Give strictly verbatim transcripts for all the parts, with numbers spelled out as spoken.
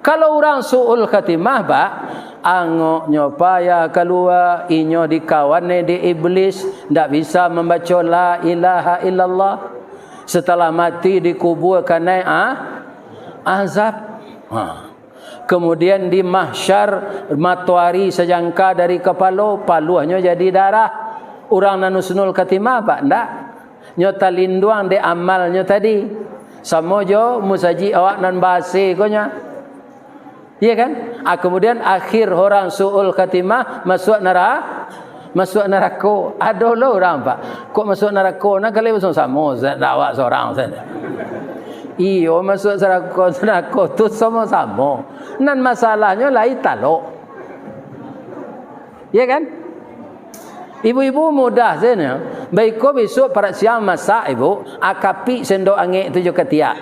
Kalau urang su'ul khatimah, Pak, angoknyo payah kalua, inyo dikawan dek iblis, ndak bisa mambaco la ilaha illallah. Setelah mati dikubua kanai, ah, azab. Ha. Kemudian di mahsyar, matoari sajangka dari kapalo, paluahnyo jadi darah. Urang nan husnul khatimah, Pak, ndak. Nyo talinduang dek amalnyo tadi. Samo jo musajik awak nan ba-A C ko nyo. Iya kan? Ah, kemudian akhir orang su'ul khatimah masuak nara-, masuak narako. Ado lo urang, Pak. Kok masuak narako? Nah, kali samo-samo, ndak awak sorang sajo. Iyo, masuak sarako, narako tu samo-samo. Nan masalahnyo lai talok. Iya kan? Ibu-ibu mudah sajo. Baiko besok parak siang masak, Ibu, akapik sendok angek tu jo katiak.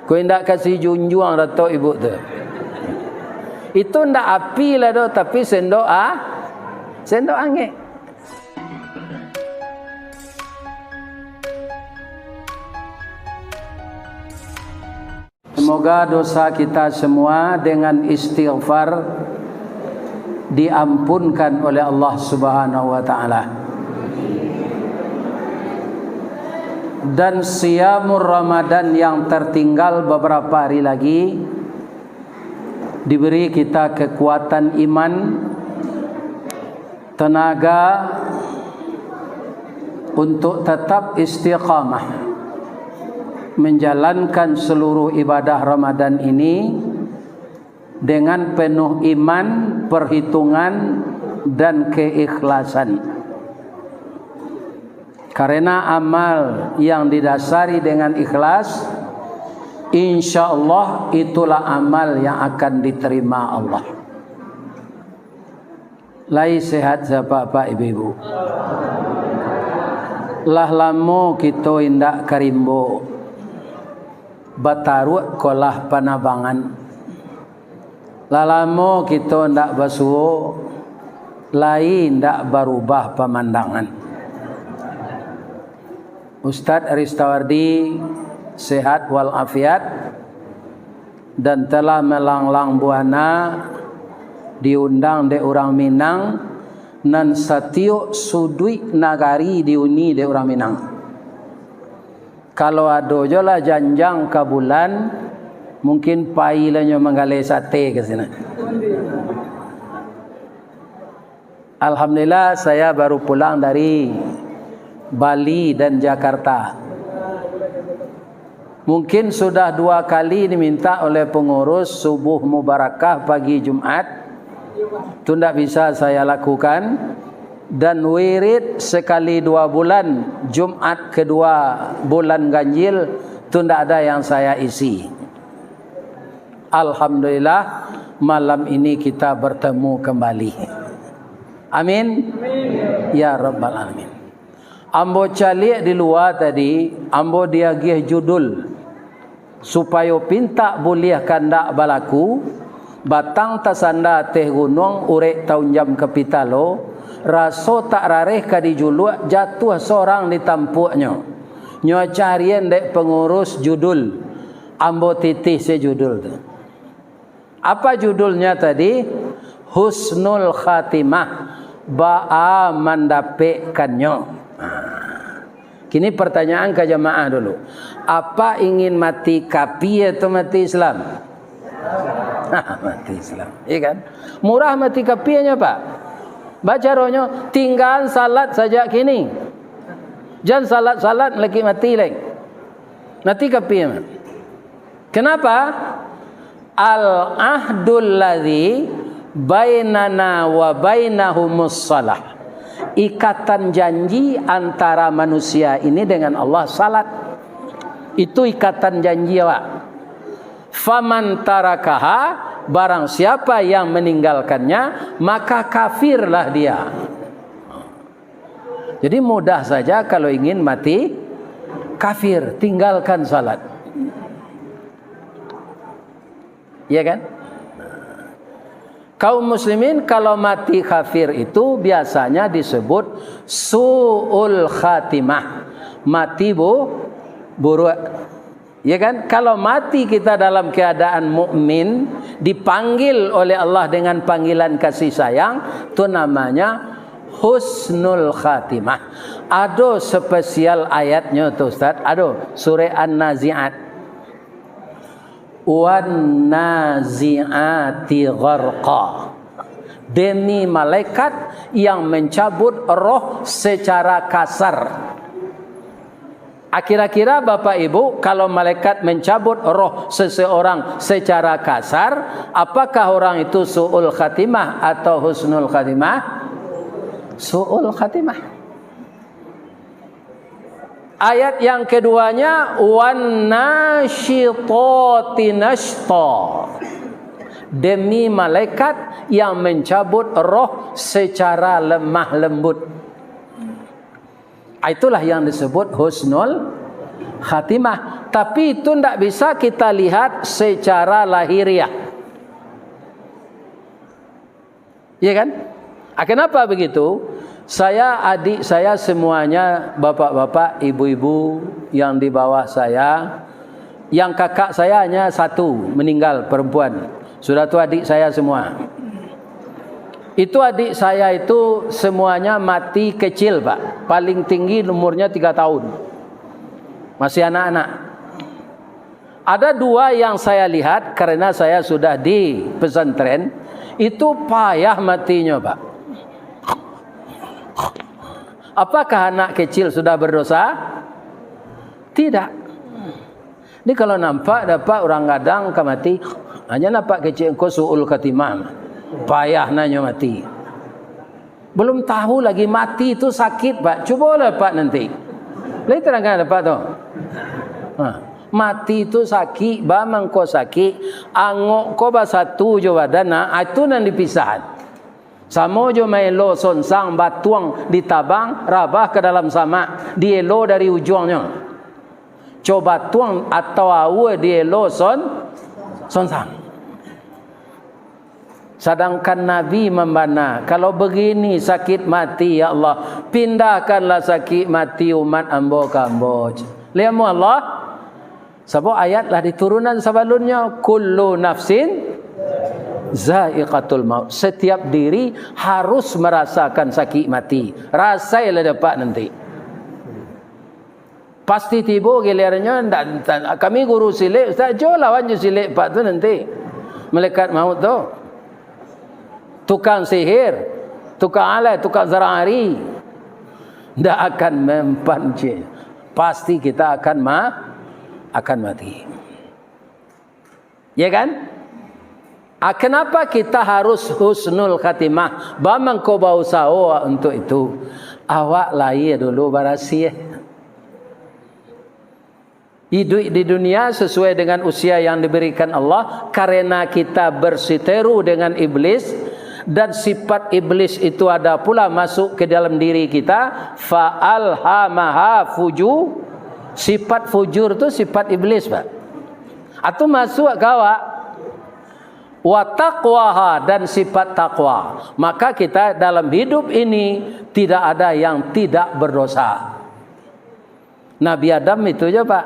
Ko indak kasih junjuang dato ibu tu. Itu ndak api lah doh, tapi sendok, ah, sendok angek. Semoga dosa kita semua dengan istighfar diampunkan oleh Allah Subhanahu wa Ta'ala. Dan siamur Ramadan yang tertinggal beberapa hari lagi diberi kita kekuatan iman, tenaga untuk tetap istiqamah menjalankan seluruh ibadah Ramadan ini dengan penuh iman, perhitungan, dan keikhlasan. Karena amal yang didasari dengan ikhlas, insya Allah itulah amal yang akan diterima Allah. Lai sehat sapak-apak ibu-ibu? Lah lamo kito indak ka rimbo, bataruak kolah panabangan. Lah lamo kito ndak basuo, lai ndak barubah pamandangan. Ustadz Aristawardi sehat walafiat dan telah melanglang buana diundang dek urang Minang, nan satiok suduik nagari diuni dek urang Minang. Kalau ado jo lah janjang ka bulan, mungkin pai lah nyo manggaleh sate ka sinan. Alhamdulillah, saya baru pulang dari Bali dan Jakarta. Mungkin sudah dua kali diminta oleh pengurus subuh mubarakah pagi Jumat, tu ndak bisa saya lakukan. Dan wirid sekali dua bulan, Jumat kedua bulan ganjil, tu ndak ada yang saya isi. Alhamdulillah, malam ini kita bertemu kembali. Amin. Ya Rabbal Alamin. Ambo caliak di lua tadi, ambo diagiah judul, supayo pintak buliah kandak balaku, batang tasanda ateh gunuang, urek taunjam ka pitalo, raso tak rareh ka dijuluak, jatuah sorang di tampuaknyo. Nyo carian dek pengurus judul, ambo titih se judul tu. Apa judulnya tadi? Husnul Khatimah, baa mandapekkannyo. Nah, kini pertanyaan ka jamaah dulu. Apa ingin mati kapia atau mati Islam? Mati Islam, iya kan? Murah mati kapianyo, Pak. Bacaronyo, tinggaan salat sajak kini. Jan salat-salat laki mati lai. Mati kapia, Pak. Kenapa? Al-ahdul ladzi bainana wa bainahumus shalah. Ikatan janji antara manusia ini dengan Allah, salat. Itu ikatan janji awak. Faman tarakaha, barang siapa yang meninggalkannya, maka kafirlah dia. Jadi mudah saja kalau ingin mati kafir, tinggalkan salat. Iya kan? Kaum muslimin kalau mati kafir itu biasanya disebut su'ul khatimah, mati bu-, buruk. Ya kan? Kalau mati kita dalam keadaan mukmin, dipanggil oleh Allah dengan panggilan kasih sayang, tu namanya husnul khatimah. Ado spesial ayatnyo tu, Ustaz. Ado, surah An-Nazi'at. "Wan nazi'ati gharqa." Demi malaikat yang mencabut roh secara kasar. Kira-kira, Bapak Ibu, kalau malaikat mencabut roh seseorang secara kasar, apakah orang itu su'ul khatimah atau husnul khatimah? Su'ul khatimah. Ayat yang keduanya, "Wan nasyitati nasyta." Demi malaikat yang mencabut roh secara lemah lembut. Itulah yang disebut husnul khatimah. Tapi itu ndak bisa kita lihat secara lahiriah. Ya kan? Ah, kenapa begitu? Saya, adik saya, semuanya, bapak-bapak, ibu-ibu yang di bawah saya, yang kakak saya hanya satu meninggal, perempuan. Sudah tu adik saya semua. Itu adik saya itu semuanya mati kecil, Pak. Paling tinggi umurnya tiga tahun. Masih anak-anak. Ada dua yang saya lihat, karena saya sudah di pesantren, itu payah matinyo, Pak. Apakah anak kecil sudah berdosa? Tidak. Jadi kalau nampak dek apak urang gadang ka mati, hanya nampak kecil ko su'ul khatimah. Payah nanyo mati. Belum tahu lagi mati tu sakit, Pak. Cubolah, Pak, nanti. Lai terangkan dek apak tu. Ha. Mati tu sakik, ba mangko sakik, angok ko basatu jo badan, nah, itu nan dipisahan. Samo jo maelo sonsang, batuang ditabang, rabah ka dalam samak, dielo dari ujuangnyo. Co batuang atau aua dielo son-, sonsang. Sadangkan Nabi mambana, "Kalau begini sakit mati, ya Allah, pindahkanlah sakit mati umat ambo ka ambo." Lai amuah Allah, sabab ayat lah di turunan sabalunnyo, "Kullu nafsin zaiqatul maut." Setiap diri harus marasakan sakit mati. Rasailah dek apak nanti. Pasti tibo giliarannyo, ndak, ndak, kami guru silek, Ustaz, jo lawan jo silek apak tu nanti. Malaikat maut tu. Tukang sihir, tukang alai, tukang zarang ari. Ndak akan mempan, cik. Pasti kita akan ma-, akan mati. Ya kan? Ah, kenapa kita harus husnul khatimah? Ba mangko bausaho awak untuak itu. Awak lahia dulu barasiah. Iduik di dunia sesuai dengan usia yang diberikan Allah, karena kita bersiteru dengan iblis, dan sifat iblis itu ada pula masuk ke dalam diri kita, fa alhamaha fuju-, sifat fujur tu sifat iblis, Pak. Atau masuk ka awak. Wa taqwaha, dan sifat takwa. Maka kita dalam hidup ini tidak ada yang tidak berdosa. Nabi Adam itu je, Pak.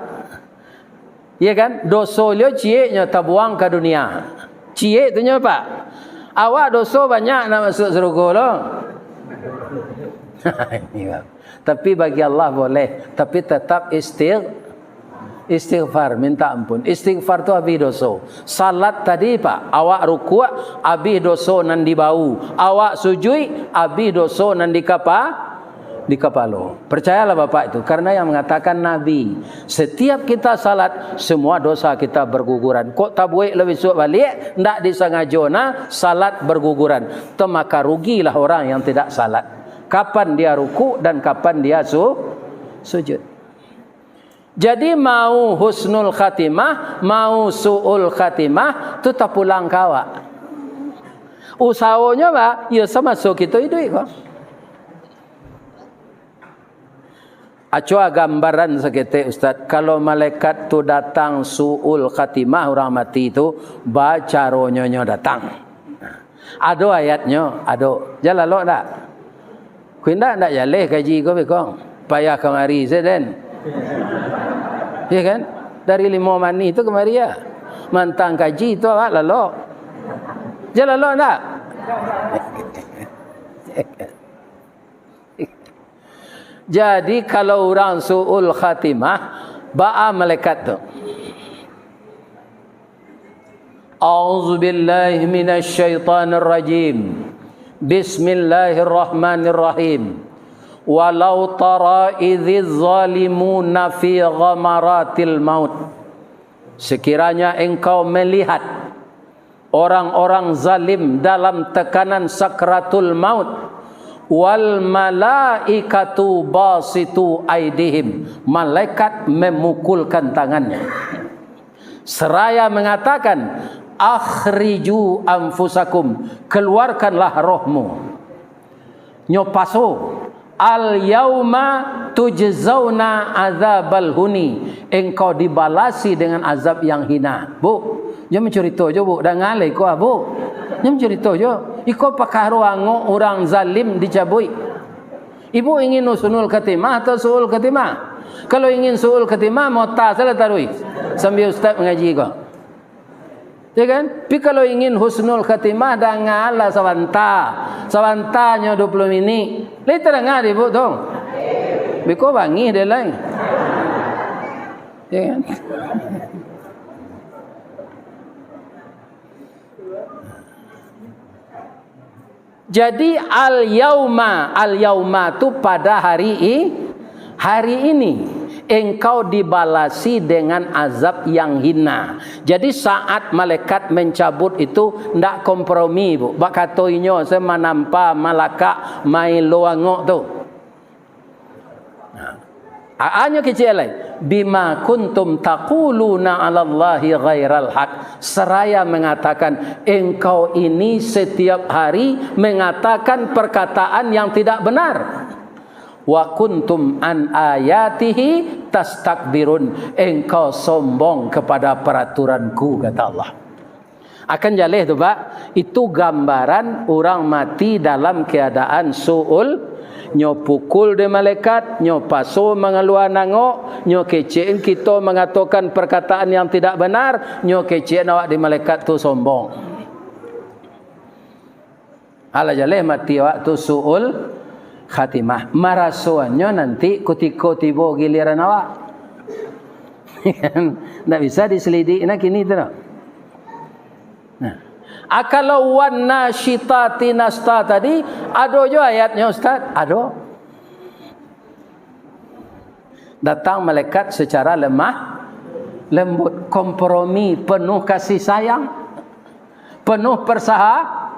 Ya kan? Doso liau cieknyo tabuang ka dunia. Ciek tu nyo, Pak. Awak doso banyak nak masuk surga lo. Tapi bagi Allah boleh, tapi tetap istig-, istighfar, minta ampun. Istighfar tu abih doso. Salat tadi, Pak, awak rukuak, abih doso nan di bahu. Awak sujuik, abih doso nan di kapa-, di kapalo. Percayalah Bapak itu, karena yang mengatakan Nabi, setiap kita salat, semua dosa kita berguguran. Kok tabuek lah bisuak baliak, ndak disangajo nah, salat berguguran. Maka rugilah orang yang tidak salat. Kapan dia rukuk dan kapan dia su-, sujud. Jadi, mau husnul khatimah, mau su'ul khatimah, tu tapulang ka awak. Usahonyo, Pak, yo samaso kito iduik ko. Acoa gambaran saketek, Ustaz. Kalau malaikat tu datang su'ul khatimah, urang mati tu, ba caronyo nyo datang. Ado ayatnyo, ado. Jan lalok ndak? Ku indak, ndak jaleh kaji ko, beko. Payah kamari se den. Ya kan? Dari Limau Manih tu kamari, ya. Mantang kaji tu awak lalok. Jan lalok ndak? Jadi, kalau urang su'ul khatimah, baa malaikat tu? A'udzubillahi minasyaitonirrajim. Bismillahirrahmanirrahim. Walau tara idz zalimuna fi ghamaratil maut. Sekiranya engkau melihat orang-orang zalim dalam tekanan sakratul maut, wal malaikatu basitu aidihim, malaikat memukulkan tangannya, seraya mengatakan, "Akhriju anfusakum, keluarkanlah rohmu." Nyo paso, "Al yauma tujzauna azabal huni," engkau dibalasi dengan azab yang hina. Bu, jan mancurito jo, Bu, danga lai ko, ah, Bu. Jan mancurito jo. Iko pakaro angok urang zalim dicabuik. Ibu ingin husnul khatimah atau su'ul khatimah? Kalau ingin su'ul khatimah, mota salah taruih. Sambil ustaz mangaji ko. Ya kan? Tapi kalau ingin husnul khatimah, dangalah sabanta. Sabanta nyo dua puluh minik. Lai tadanga dek ibu tu? Biko bangih dek lai. Ya kan? Jadi, al yauma, al yauma tu pada hari i-, hari ini, engkau dibalasi dengan azab yang hina. Jadi, saat malaikat mencabut itu, ndak kompromi, Bu. Bak kato inyo, se manampa malakak main lo angok tu. Nah, a-, anyo kecek lai, "Bima kuntum taquluna 'alallahi ghairal haq," seraya mengatakan, "Engkau ini setiap hari mengatakan perkataan yang tidak benar. Wa kuntum an ayatihi tastakbirun, engkau sombong kepada peraturanku," kata Allah. Akan jaleh tu, Pak. Itu gambaran urang mati dalam keadaan su'ul, nyo pukul dek malaikat, nyo paso mangalua angok, nyo kecek kito mangatokan perkataan yang tidak benar, nyo kecek awak dek malaikat tu sombong. Alah jaleh mati awak tu su'ul khatimah. Marasoannyo nanti kutiko tibo giliran awak. Ndak bisa diselidik nah kini tu, no. Nah. A, kalau wan nasyitati nasta tadi, ado jo ayatnyo, Ustaz? Ado. Datang malaikat secara lemah lembut, kompromi, penuh kasih sayang, penuh persaha-,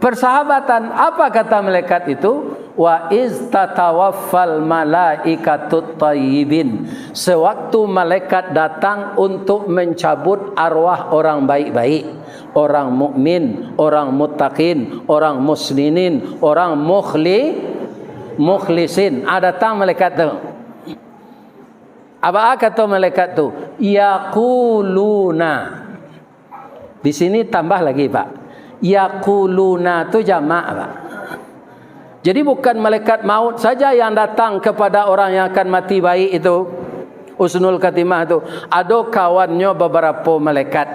persahabatan. Apa kata malaikat itu? "Wa iz tatawaffal malaikatut thayyibin." Sewaktu malaikat datang untuk mencabut arwah orang baik-baik, orang mukmin, orang muttaqin, orang muslimin, orang mukhli-, mukhlisin. Ah, datang malaikat tu. Apa kato malaikat tu? Yaquluna. Di sini tambah lagi, Pak. Yaquluna tu jamak, Pak. Jadi, bukan malaikat maut saja yang datang kepada orang yang akan mati baik itu, husnul khatimah tu. Ado kawannyo babarapo malaikat.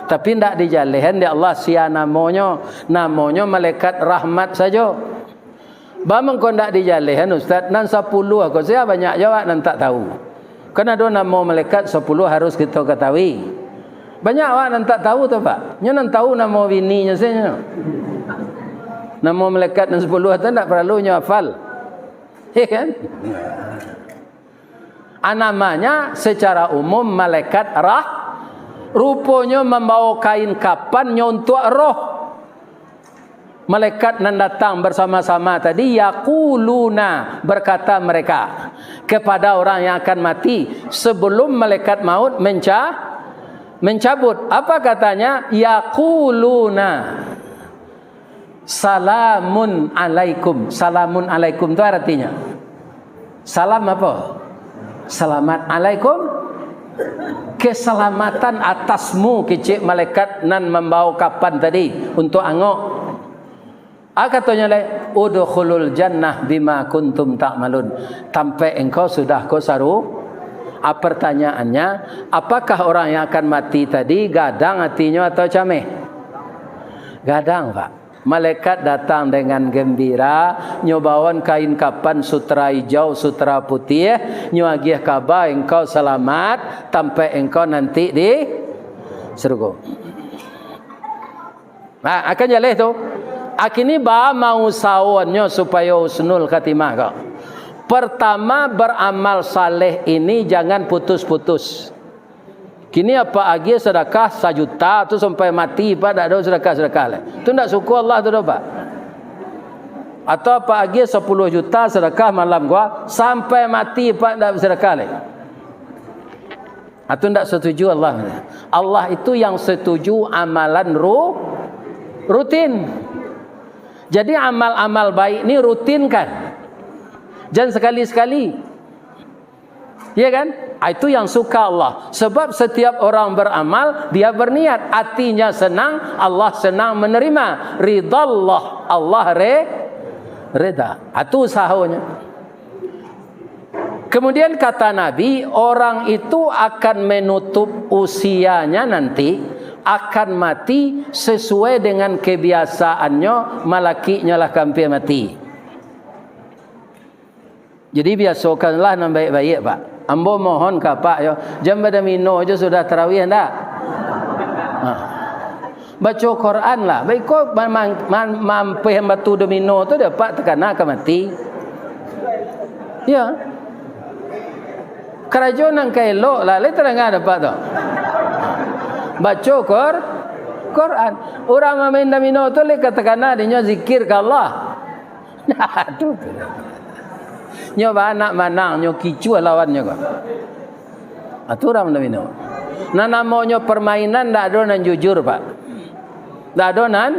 Tapi ndak dijalehan dek Allah sia namonyo. Namonyo malaikat rahmat sajo. Ba mangko ndak dijalehan, Ustaz, nan sapuluah ko sia banyak jo awak nan tak tahu. Kan ado namo malaikat sapuluah harus kito katahui. Banyak awak nan tak tahu tu, Pak. Nyo nan tahu namo bininyo sajo. Namo malaikat nan sapuluah tu ndak paralu nyo hafal. Ya kan? A, namanya secara umum malaikat rah-, ruponyo mambawo kain kapan nyo untuak roh. Malaikat nan datang bersama-sama tadi, yaquluna, berkata mereka kepada orang yang akan mati, sebelum malaikat maut menca-, mencabut. Apa katanya? Yaquluna, "Salamun alaikum." Salamun alaikum tu artinya? Salam apa? Salamat alaikum. Keselamatan atasmu, kecek malaikat nan mambawa kapan tadi untuk angok. A, katonyo lai, "Udkhulul jannah bima kuntum ta'malun." Tampek engkau sudah ko saru-, Ah, pertanyaannya, apakah orang yang akan mati tadi gadang atinyo atau cameh? Gadang, Pak. Malaikat datang dengan gembira, nyo baon kain kapan sutera ijau, sutera putiah, nyo agiah kaba engkau salamat, tampek engkau nanti di sarugo. Nah, akan jaleh tu. Akini ba mausahaonnyo supayo husnul khatimah ko. Pertama, beramal saleh ini jangan putus-putus. Kini apak agiah sadakah sajuta tu sampai mati, Pak, dak ado sadakah-sadakah lai. Tu ndak suko Allah tu doh, Pak. Atau apak agiah sapuluah juta sadakah malam ko, sampai mati, Pak, ndak sadakah lai. Atau ndak setuju Allah. Allah itu yang setuju amalan ru-, rutin. Jadi amal-amal baik ni rutinkan. Jangan sekali-sekali. Iya kan? Ah, itu yang suka Allah. Sebab setiap orang beramal, dia berniat. Hatinya senang, Allah senang menerima. Ridha Allah, Allah re-, reda. Ah, itu usahanya. Kemudian kata Nabi, orang itu akan menutup usianya nanti, akan mati sesuai dengan kebiasaannyo, malakiknyo lah ka ampia mati. Jadi, biasokanlah nan baiak-baiak, Pak. Ambo mohon ka Apak, yo, jan badomino jo sudah tarawih, ndak? Ha. Baco Quran lah. Baiko man-, man-, man-, mampeh batu domino tu dapek takana ka mati. Ya. Karajo nan ka elok lah, lai tadanga dapek tu. Baco Qur-, Quran. Urang mamain domino tu lai ka takana dinyo zikir ka Allah. Aduh. Nyo baanak manang, nyo kicuah lawannyo ko. Aturan domino. Nan namonyo permainan, ndak ado nan jujur, Pak. Ndak ado nan,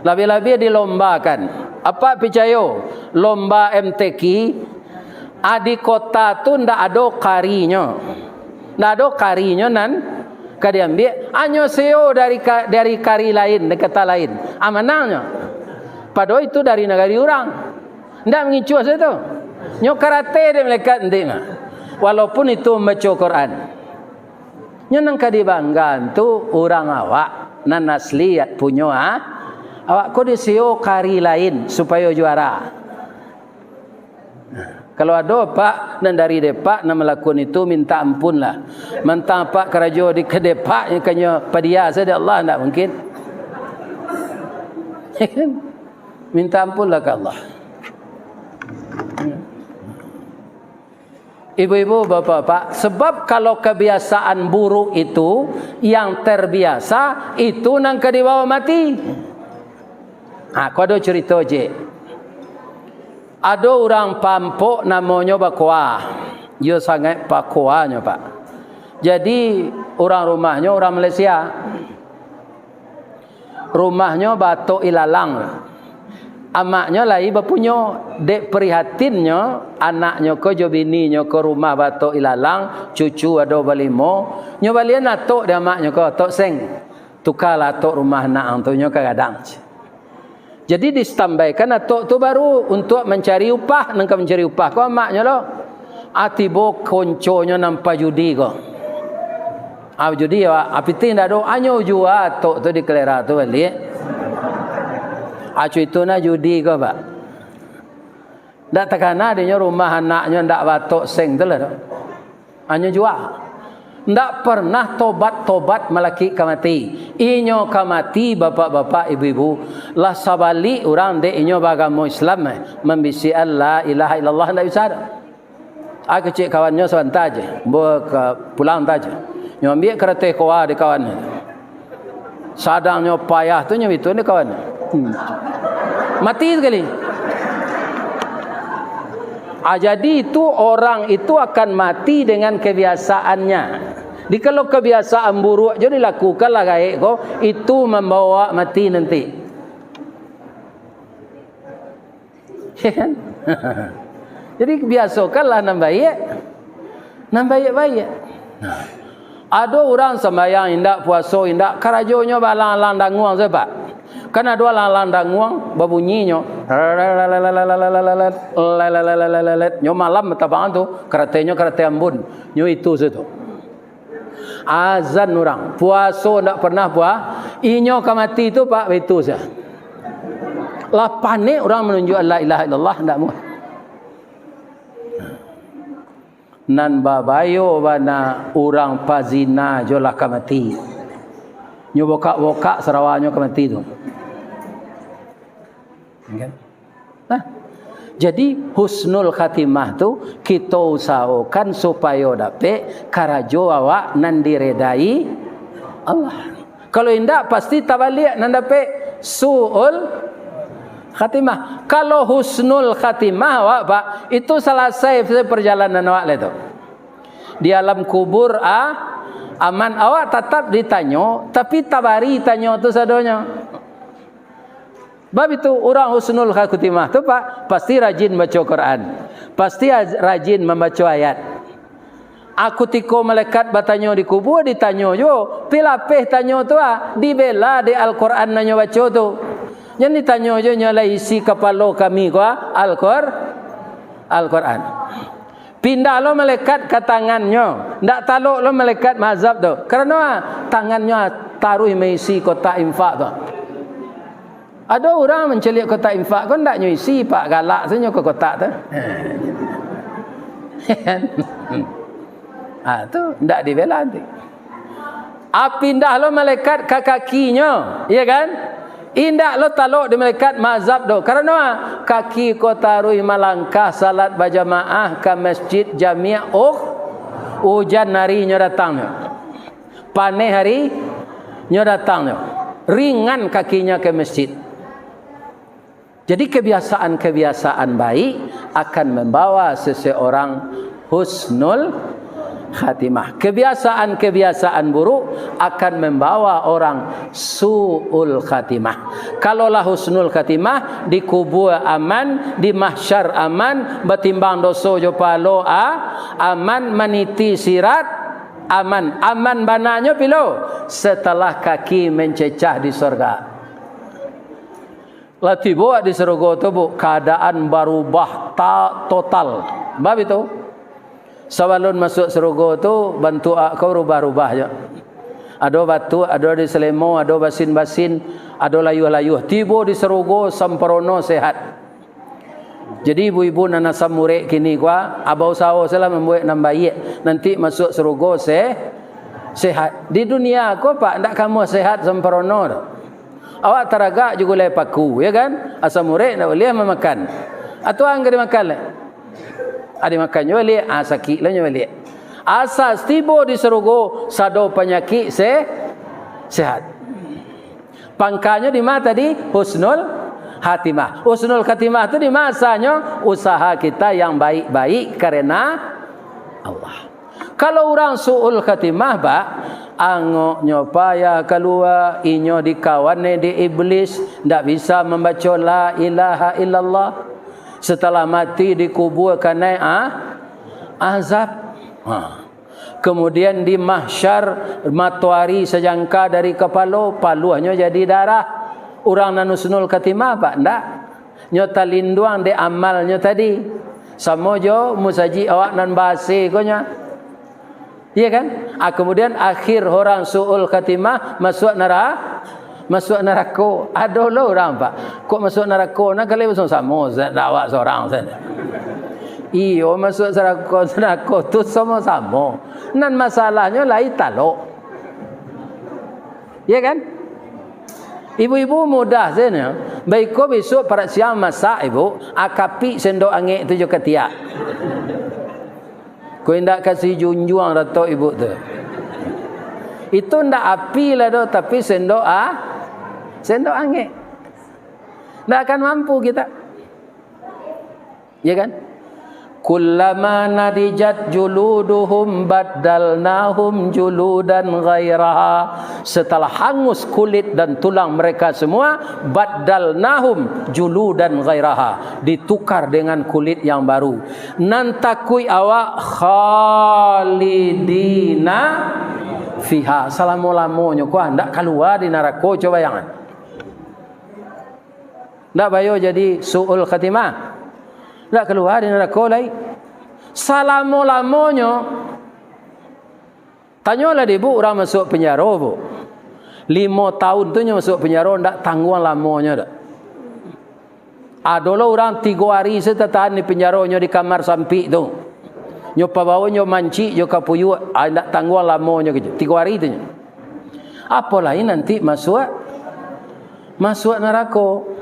labiah-labiah dilombakan. Apak picayo, lomba M T Q, a, di kota tu ndak ado karinyo. Ndak ado karinyo nan ka diambiak, hanyo seo dari ka-, dari kari lain, dari kota lain. Ah, manangnyo. Padahal itu dari nagari urang. Ndak mangicuah sajo tu. Nyo karate dek malaikat nanti mah. Walaupun itu mambaco Quran. Nyo nan ka dibanggaan tu urang awak, nan asli punyo, ah. Awak ko disio kari lain supayo juara. Kalau ado, Pak, nan dari Depak, nan malakukan itu, minta ampun lah. Mantang Apak karajo di ka Depak, kanyo padia sajo, Allah, ndak mungkin. Minta ampun lah ka Allah. Ibu-ibu, bapak-bapak, sebab kalau kebiasaan buruk itu, yang terbiasa, itu nan ka dibawa mati. Ha, ko ado curito, Cik. Ado urang pampok namonyo Bakoa. Iyo sangaik pakoanyo, Pak. Jadi, urang rumahnyo urang Malaysia. Rumahnyo baatok ilalang. Amaknyo lai bapunyo, dek prihatinnyo, anaknyo ko jo bininyo ko rumah baatok ilalang, cucu ado balimo, nyo balian atok dek amaknyo ko, atok seng. Tukalah atok rumah anak ang tu, nyo ka gadang. Jadi, disitambaikan atok tu baru untuak mancari upah, nan ka mancari upah ko amaknyo lo. Ah, tibo konconyo nan pajudi ko. Ah, judi, ah, pitih ndak ado, anyo jua atok tu di kalera tu baliak. Ah, cuito nah judi ko, Pak. Ndak takana dinyo rumah anaknyo ndak baatok seng tu lah tu. Anyo jua. Ndak pernah tobat-tobat malakik ka mati. Inyo ka mati, bapak-bapak, ibu-ibu, lah sabalik urang dek inyo baagamo Islam, eh, mambisiakan la ilaha illallah ndak bisa doh. Ah, kecek kawannyo sabanta je, ambo ka pulang ta je. Nyo ambiak karateh koa di kawannyo. Sadangnyo payah tu nyo itu ni kawan. Hmm. Mati sakali. Ah, jadi itu orang itu akan mati dengan kebiasaannya. Jadi kalau kebiasaan buruk je dilakukan lah gaek ko, itu mambawa mati nanti. Ya kan? Jadi, biasokanlah nan baiak, nan baiak-baiak. Nah, ado urang sambayang indak, puaso indak, karajonyo baalang-alang danguang sajo, Pak. Kan ado alang-alang danguang babunyinyo, Nyo malam batabang tu, karatenyo karate ambun. Nyo itu sajo tu. Azan urang, puaso ndak pernah pua-, inyo ka mati tu, Pak, itu sajo. Lah panek urang manunjuak la ilaha illallah, ndak muah. Nan babayo bana urang pazina jo lah ka mati. Nyo bokak-bokak sarawanyo ka mati tu. Kan? Nah, jadi husnul khatimah tu kito usahokan supayo dapek karajo awak nan diredai Allah. Kalau indak, pasti tabaliak nan dapek su'ul khatimah. Kalau husnul khatimah awak, Pak, itu salasai perjalanan awak lai tu. Di alam kubur, ah, aman, awak tatap ditanyo, tapi tabari tanyo tu sadonyo. Bab itu, urang husnul khatimah tu, Pak, pasti rajin baco Quran. Pasti aj-, rajin mambaco ayat. Ah, kutiko malaikat batanyo di kubua, ditanyo juo, pi lapeh tanyo tu, ah, dibela dek Al-Quran nan nyo baco tu. Jan ditanyo juo, nyo lah isi kapalo kami ko, ah, Al-Qur-, Al-Quran. Pindah lo malaikat ka tangannyo, ndak talok lo malaikat maazab tu. Karano, ah, tangannyo, ah, taruih maisi kotak infak tu. Ado urang mancaliak kotak infak ko, ndak nyo isi, Pak, galak sajo ka kotak tu. Ah, tu ndak dibela nanti. Ah, pindah lo malaikat ka kakinyo, iya kan? Indak lo talok di malaikat maazab do. Karano, ah, kaki ko taruih malangkah salat bajamaah ka masjid jamiah, oh, ujan hari nyo datang nyo. Paneh hari nyo datang nyo, ringan kakinyo ka masjid. Jadi, kebiasaan-kebiasaan baik akan membawa seseorang husnul khatimah. Kebiasaan-kebiasaan buruk akan membawa orang su'ul khatimah. Kalau lah husnul khatimah, di kubua aman, di mahsyar aman, batimbang doso jo pahalo a-, aman, maniti sirat, aman. Aman bananyo pilo? Setelah kaki mencecah di sorga. Lah tibo di sarugo tu, Bu, kaadaan barubah ta-, total. Bab itu, sabalun masuak sarugo tu, bantuak ko rubah-rubah jo. Ado batuak, ado di salemo, ado basin-basin, ado layuah-layuah. Tibo di sarugo samparono sehat. Jadi, ibu-ibu nan asam urek kini ko, ah, bausaho sajolah mambuek nan baiak, nanti masuak sarugo se-, sehat. Di dunia ko, Pak, ndak kamuah sehat samparono doh. Awak taragak jo gulai paku, ya kan? Asam urek ndak buliah mamakan. Atau ang ka dimakan lai? Ah, dimakan nyo baliak, ah, sakik lah nyo baliak. Asa tibo di sarugo, sado panyakik se-, sehat. Pangkanyo di ma tadi? Husnul khatimah. Husnul khatimah tu di ma asanyo? Usaha kita yang baik-baik karena Allah. Kalau urang su'ul khatimah, Pak, angoknyo payah kalua, inyo dikawani di iblis, ndak bisa mambaco la ilaha illallah. Setelah mati dikubua kanai, ah, azab. Ha. Kemudian di mahsyar, matoari sajangka dari kapalo, paluahnyo jadi darah. Urang nan husnul khatimah, Pak, ndak? Nyo talinduang dek amalnyo tadi. Samo jo musajik awak nan ba-A C ko nyo. Iya kan? Ah, kemudian akhir orang su'ul khatimah masuak nara-, masuak narako. Ado lo urang, Pak. Kok masuak narako? Nah, kalau samo-samo, sa-, awak sorang sajo. Iyo, masuak sarako, narako tu samo-samo. Nan masalahnyo lai talok. Iya kan? Ibu-ibu mudah sajo. Baiko bisuak parak siang masak, Ibu, ah, kapik sendok angek tu jo katiak. Ko indak kasih junjuang dato ibu tu. Itu ndak api lah doh, tapi sendok, ah, sendok angek. Ndak akan mampu kita. Ya kan? Kullama nadijat juluduhum baddalnahum juludan ghairaha. Setelah hangus kulit dan tulang mereka semua, baddalnahum juludan ghairaha. Ditukar dengan kulit yang baru. Nan takuik awak khalidina fiha. Salamo-lamonyo ko ndak kalua di narako, cubo bayangan. Ndak bayo jadi su'ul khatimah. Ndak kalua dari narako lai. Salamo-lamonyo, tanyolah di ibuk urang masuak panjaro, Bu. Limo taun tu nyo masuak panjaro, ndak tangguang lamonyo dak. Ado lo urang tigo ari se tatahan di panjaro nyo di kamar sampik tu. Nyo pabawo nyo mancik jo kapuyuak, ah, ndak tangguang lamonyo gitu. Tigo ari tu nyo. Apo lai nanti masuak, masuak narako.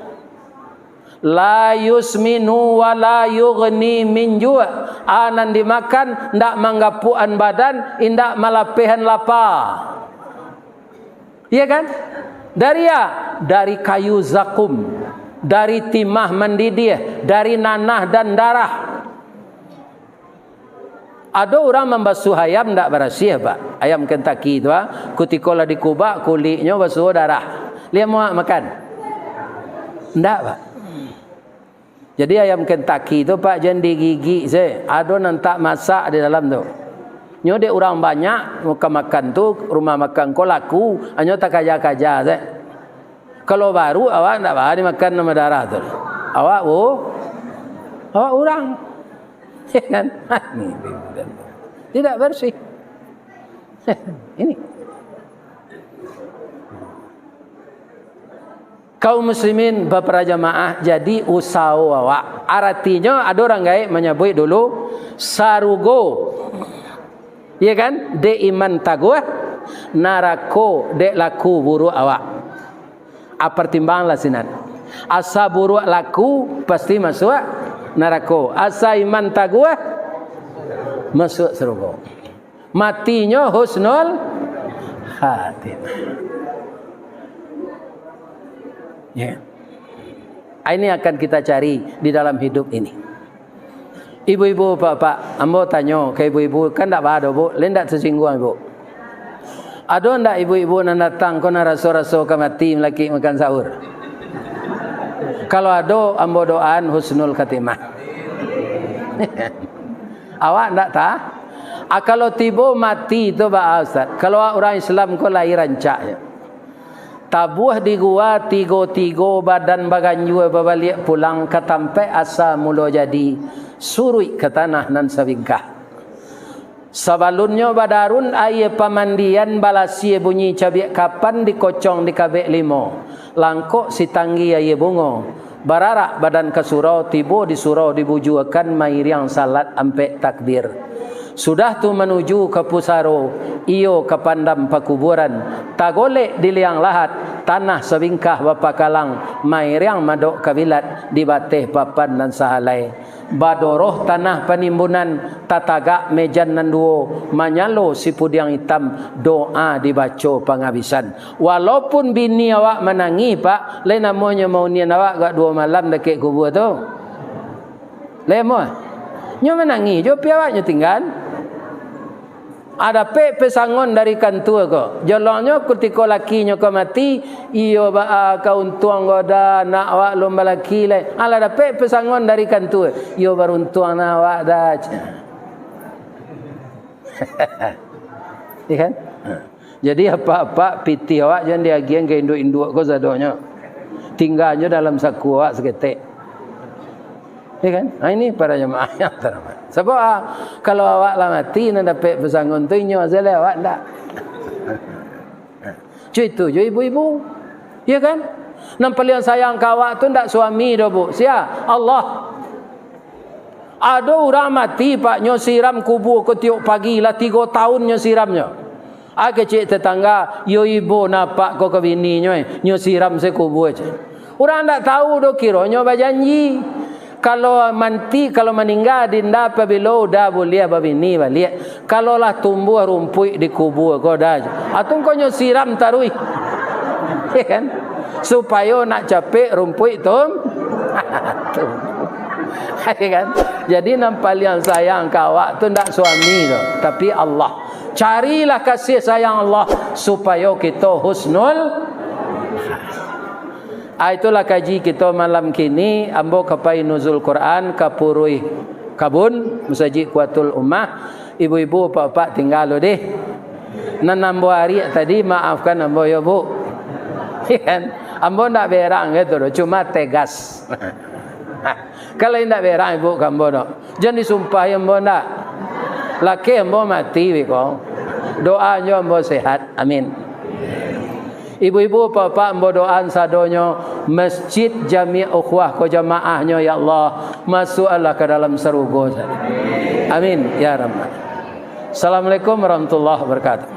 La yusminu wa la yughni min ju'. A nan dimakan, ndak manggapuakan badan, indak malapehan lapa. Iya kan? Dari a? Dari kayu zakum, dari timah mandidiah, dari nanah dan darah. Ado urang mambasuah ayam ndak barasiah, Pak. Ayam Kentucky tu, ah, kutiko lah dikubak, kuliknyo basuo darah. Lai amuah makan? Ndak, Pak. Jadi ayam Kentucky tu, Pak, jan digigik se. Ado nan tak masak di dalam tu. Nyo dek urang banyak, makan-makan tu, rumah makan ko laku, hanyo takaja-kaja se. Kalau baru, awak ndak baa dimakan nan badarah tu. Awak, oh, awak urang. Ya kan? Ini, tidak bersih. Ini. Kaum muslimin, baparajamaah, jadi usaho awak. Aratinyo, ado urang gaek manyabuik dulu, sarugo. Iya kan? Dek iman taguah, narako dek laku buruak awak. A, partimbanglah sinan. Asa buruak laku, pasti masuak narako. Asa iman taguah, masuak sarugo. Matinyo husnul khatimah. Ya. Ini akan kita cari di dalam hidup ini. Ibu-ibu, bapak-bapak, ambo tanyo ka ibu-ibu, kan ndak baa doh, Bu, lai ndak tasingguang, Ibu. Ado ndak ibu-ibu nan datang ko nan raso-raso ka mati malakik makan sahur? Kalau ado, ambo doaan husnul khatimah. Awak ndak ta? A, kalau tibo mati tu baa, Ustaz? Kalau urang Islam ko lai rancaknyo. Tabuah di gua tigo-tigo, badan baganjua babaliak pulang ka tampaik asa mulo jadi, suruik ka tanah nan sabingkah. Sabalunnyo badarun aia pamandian, balasia bunyi cabiak kapan, dikocong dikabek limo, langkok sitanggi aia bungo, bararak badan ka surau, tibo di surau dibujuakan, mairiang salat ampek takbir. Sudah tu manuju ka pusaro, iyo ka pandam pakuburan, tagolek di liang lahat, tanah sabingkah bapakalang, mairiang madok kabilat, di bateh papan nan sahalai. Badoroh tanah panimbunan, tatagak mejan nan duo, manyalo sipudiang itam, doa dibaco pangabisan. Walaupun bini awak manangih, Pak, lai namonyo maunian awak agak duo malam dakek kubua tu. Lai amuah? Nyo manangih jo, pi awak nyo tinggan. A, dapek pesangon dari kantua ko. Jolongnyo kutiko lakinyo ko mati, iyo baa ka untuang ko da, anak awak lun balaki lai. Alah dapek pesangon dari kantua, iyo baruntuang nah awak da. Iya kan? Jadi apak-apak pitih awak jan diagiahan ka induak-induak ko sadonyo. Tingganyo dalam saku awak saketek. Ya kan? Ha, ini para jamaah yang terhormat. Sabab, ah, kalau awak lah mati, nan dapek pesangon tu inyo sajo, awak ndak. Cuy, itu jo ibu-ibu. Ya kan? Nan paliang sayang ka awak tu ndak suami doh, Bu. Sia? Allah. Ado urang mati, Pak, nyo siram kubua ko tiok pagi, lah tigo taun nyo siramnyo. A, kecek tetangga, "Yo ibo napak ko ka bininyo, eh, nyo siram se kubua," cek. Urang ndak tahu doh, kironyo bajanji. Kalau manti, kalau maningga dinda, pabilo uda buliah babini baliak. Kalau lah tumbuah rumpuik di kubua ko da, atau ko nyo siram taruih. Ya kan? Supayo nak capek rumpuik tum-, tumbuah. Ya kan? Jadi nan paliang sayang ka awak tu ndak suami tu, tapi Allah. Carilah kasih sayang Allah supayo kito husnul. Ah, itulah kaji kito malam kini. Ambo ka pai nuzul Quran ka Puruih Kabun, Masajik Kuatul Ummah. Ibu-ibu, apak-apak tingga lu deh. Nan ambo ariak tadi, maafkan ambo yo, Bu. Kan? Ambo ndak berang gitu doh, cuma tegas. Kalau indak berang ibu ka ambo doh, jan disumpahi ambo ndak. Laki ambo mati beko. Doanyo ambo sehat. Amin. Ibu-ibu, bapak, ambo doaan sadonyo Masjid Jami Ukhuwah ko jamaahnyo, ya Allah, masuaklah ka dalam sarugo. Amin ya Rabbal. Assalamualaikum warahmatullahi wabarakatuh.